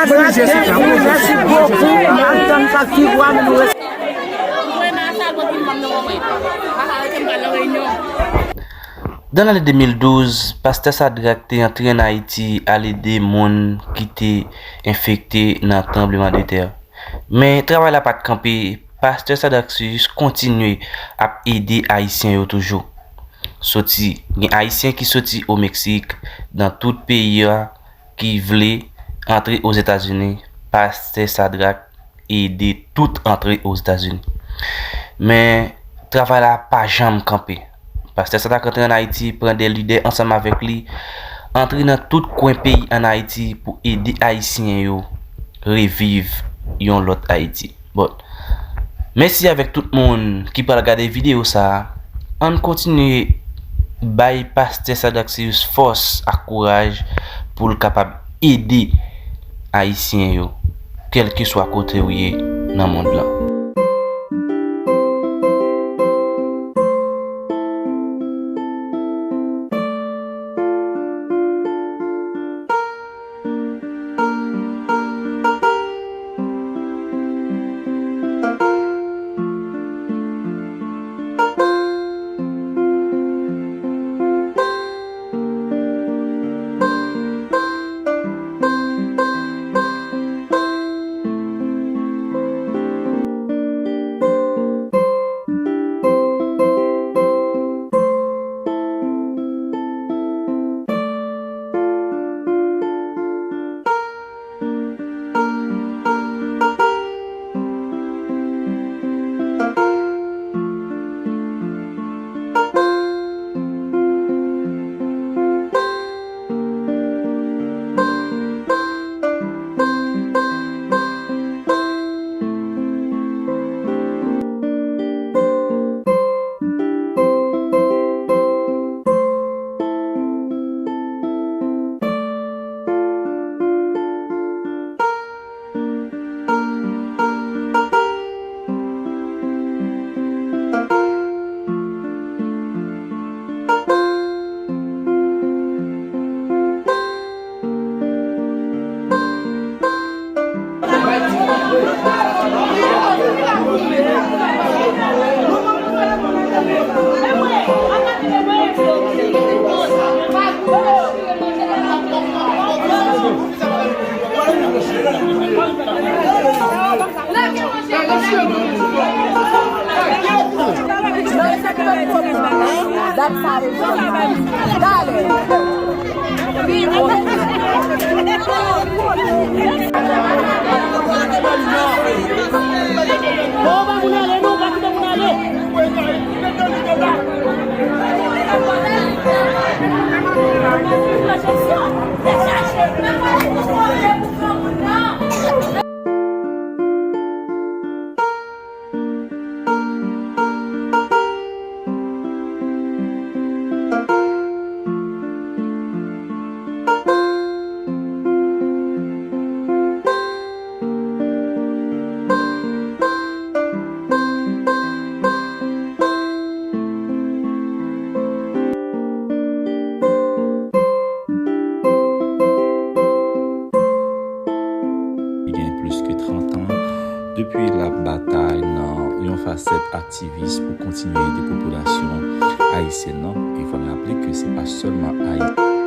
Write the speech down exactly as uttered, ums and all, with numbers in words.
Mèsi bokou, m ap tann sa ki vwa nou. Dans l'année deux mille douze, pastè Sadrac te antre ann Ayiti al ede moun ki te enfekte nan tranblemanntè. Men travay la pa t kanpe. Pastè Sadrac Sirius kontinye ap ede Ayisyen yo toujou. Soti, gen Ayisyen ki soti o Meksik, nan tout peyi a, ki vle antre Ozetazini, pastè Sadrac ede tout antre Ozetazini. Men, travay la pa janm kanpe. Pastè Sadrac antre ann Ayiti, pran de lidè ansanm avèk li, antre nan tout kwen peyi ann Ayiti pou ede Ayisyen yo reviv yon lòt Ayiti. Bon, mèsi avèk tout moun ki pral gade videyo sa a. Ann kontinye bay pastè Sadrac Sirius fòs ak kouraj pou l kapab ede Ayisyen yo, kèlkeswa kote w ye nan mond lan. Li gen plis ke trant an depi l ap batay nan yon fasèt aktivis pou kontinye ede popilasyon ayisyèn nan. E fò n raple ke se pa sèlman Ayiti.